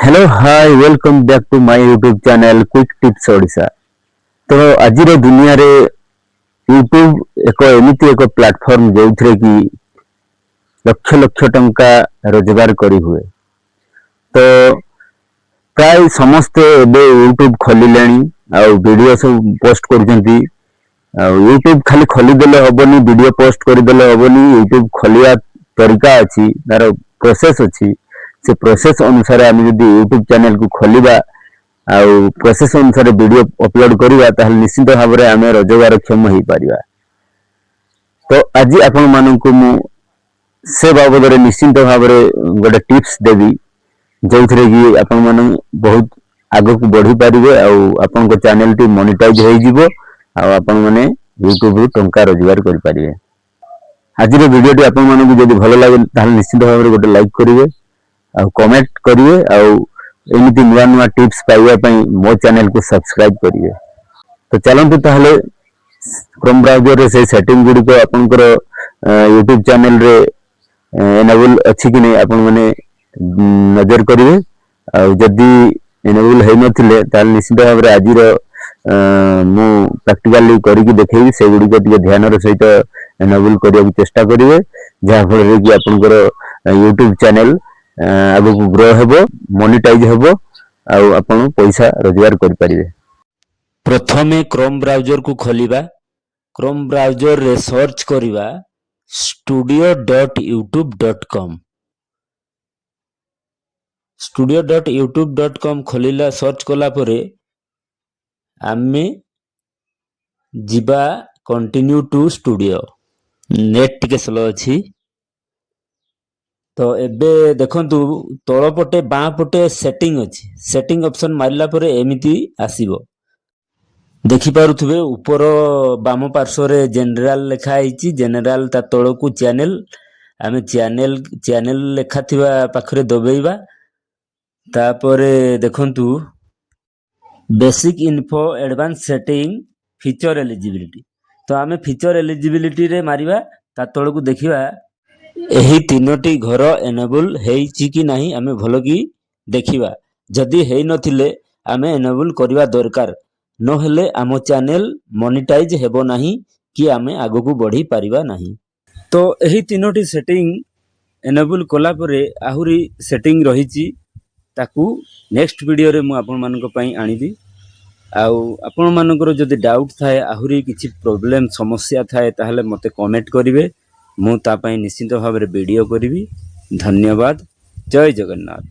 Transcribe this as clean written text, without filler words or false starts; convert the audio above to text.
Hello, hi, welcome back to my YouTube channel, Quick Tips Odisha. ତ ଆଜିର ଦୁନିଆରେ YouTube ଏକ ଏମିତି ଏକ ପ୍ଲାଟଫର୍ମ, ଯେଉଁଥିରେ କି ଲକ୍ଷ ଲକ୍ଷ ଟଙ୍କା ରୋଜଗାର କରିହୁଏ। ତ ପ୍ରାୟ ସମସ୍ତେ ଏବେ ୟୁଟ୍ୟୁବ ଖୋଲିଲେଣି ଆଉ ଭିଡ଼ିଓ ସବୁ ପୋଷ୍ଟ କରୁଛନ୍ତି। ଆଉ ୟୁଟ୍ୟୁବ ଖାଲି ଖୋଲିଦେଲେ ହବନି, ଭିଡ଼ିଓ ପୋଷ୍ଟ କରିଦେଲେ ହବନି। ୟୁଟ୍ୟୁବ ଖୋଲିବା ତରିକା ଅଛି, ତାର ପ୍ରୋସେସ ଅଛି। ସେ ପ୍ରୋସେସ ଅନୁସାରେ ଆମେ ଯଦି ୟୁଟ୍ୟୁବ ଚ୍ୟାନେଲକୁ ଖୋଲିବା ଆଉ ପ୍ରୋସେସ ଅନୁସାରେ ଭିଡ଼ିଓ ଅପଲୋଡ କରିବା, ତାହେଲେ ନିଶ୍ଚିତ ଭାବରେ ଆମେ ରୋଜଗାରକ୍ଷମ ହେଇପାରିବା। ତ ଆଜି ଆପଣମାନଙ୍କୁ ମୁଁ ସେ ବାବଦରେ ନିଶ୍ଚିନ୍ତ ଭାବରେ ଗୋଟେ ଟିପ୍ସ ଦେବି, ଯେଉଁଥିରେ କି ଆପଣମାନେ ବହୁତ ଆଗକୁ ବଢିପାରିବେ ଆଉ ଆପଣଙ୍କ ଚ୍ୟାନେଲଟି ମନିଟାଇଜ ହେଇଯିବ ଆଉ ଆପଣମାନେ ୟୁଟ୍ୟୁବରୁ ଟଙ୍କା ରୋଜଗାର କରିପାରିବେ। ଆଜିର ଭିଡ଼ିଓଟି ଆପଣମାନଙ୍କୁ ଯଦି ଭଲ ଲାଗେ, ତାହେଲେ ନିଶ୍ଚିତ ଭାବରେ ଗୋଟେ ଲାଇକ୍ କରିବେ ଆଉ କମେଣ୍ଟ କରିବେ ଆଉ ଏମିତି ନୂଆ ନୂଆ ଟିପ୍ସ ପାଇବା ପାଇଁ ମୋ ଚ୍ୟାନେଲକୁ ସବସ୍କ୍ରାଇବ କରିବେ। ତ ଚାଲନ୍ତୁ ତାହେଲେ, କ୍ରୋମ୍ ବ୍ରାଉଜରରେ ସେଇ ସେଟିଂ ଗୁଡ଼ିକ ଆପଣଙ୍କର ୟୁଟ୍ୟୁବ ଚ୍ୟାନେଲରେ ଏନେବଲ ଅଛି କି ନାହିଁ, ଆପଣମାନେ ନଜର କରିବେ। ଆଉ ଯଦି ଏନେବଲ ହେଇନଥିଲେ, ତାହେଲେ ନିଶ୍ଚିତ ଭାବରେ ଆଜିର ମୁଁ ପ୍ରାକ୍ଟିକାଲି କରିକି ଦେଖେଇବି। ସେଗୁଡ଼ିକ ଟିକେ ଧ୍ୟାନର ସହିତ ଏନେବଲ କରିବାକୁ ଚେଷ୍ଟା କରିବେ, ଯାହାଫଳରେ କି ଆପଣଙ୍କର ୟୁଟ୍ୟୁବ ଚ୍ୟାନେଲ ଆଗକୁ ଗ୍ରୋ ହେବ, ମନିଟାଇଜ ହେବ ଆଉ ଆପଣ ପଇସା ରୋଜଗାର କରିପାରିବେ। ପ୍ରଥମେ କ୍ରୋମ୍ ବ୍ରାଉଜରକୁ ଖୋଲିବା। କ୍ରୋମ୍ ବ୍ରାଉଜରରେ ସର୍ଚ୍ଚ କରିବା studio.youtube.com। studio.youtube.com ଖୋଲିଲା, ସର୍ଚ୍ଚ କଲା ପରେ ଆମେ ଯିବା କଣ୍ଟିନ୍ୟୁ ଟୁ ଷ୍ଟୁଡ଼ିଓ। ନେଟ୍ ଟିକେ ସ୍ଲୋ ଅଛି। ତ ଏବେ ଦେଖନ୍ତୁ, ତଳ ପଟେ ବାଁ ପଟେ ସେଟିଂ ଅଛି। ସେଟିଂ ଅପସନ୍ ମାରିଲା ପରେ ଏମିତି ଆସିବ। ଦେଖିପାରୁଥିବେ, ଉପର ବାମ ପାର୍ଶ୍ୱରେ ଜେନେରାଲ ଲେଖା ହେଇଛି। ଜେନେରାଲ ତା ତଳକୁ ଚ୍ୟାନେଲ। ଆମେ ଚ୍ୟାନେଲ ଲେଖା ଥିବା ପାଖରେ ଦବେଇବା। ତାପରେ ଦେଖନ୍ତୁ, basic info, advance setting, feature eligibility। ତ ଆମେ ଫିଚର ଏଲିଜିବିଲିଟିରେ ମାରିବା। ତା ତଳକୁ ଦେଖିବା, ଏହି ତିନୋଟି ଘର ଏନେବୁଲ ହେଇଛି କି ନାହିଁ, ଆମେ ଭଲ କି ଦେଖିବା। ଯଦି ହେଇନଥିଲେ, ଆମେ ଏନେବୁଲ କରିବା ଦରକାର। ନହେଲେ ଆମ ଚ୍ୟାନେଲ ମନିଟାଇଜ ହେବ ନାହିଁ କି ଆମେ ଆଗକୁ ବଢ଼ି ପାରିବା ନାହିଁ। ତ ଏହି ତିନୋଟି ସେଟିଂ ଏନେବୁଲ କଲା ପରେ ଆହୁରି ସେଟିଂ ରହିଛି, ତାକୁ ନେକ୍ସଟ ଭିଡ଼ିଓରେ ମୁଁ ଆପଣମାନଙ୍କ ପାଇଁ ଆଣିବି। ଆଉ ଆପଣମାନଙ୍କର ଯଦି ଡାଉଟ୍ ଥାଏ, ଆହୁରି କିଛି ପ୍ରୋବ୍ଲେମ୍ ସମସ୍ୟା ଥାଏ, ତାହେଲେ ମୋତେ କମେଣ୍ଟ କରିବେ। ମୁଁ ତା ପାଇଁ ନିଶ୍ଚିତ ଭାବରେ ଭିଡ଼ିଓ କରିବି। ଧନ୍ୟବାଦ। ଜୟ ଜଗନ୍ନାଥ।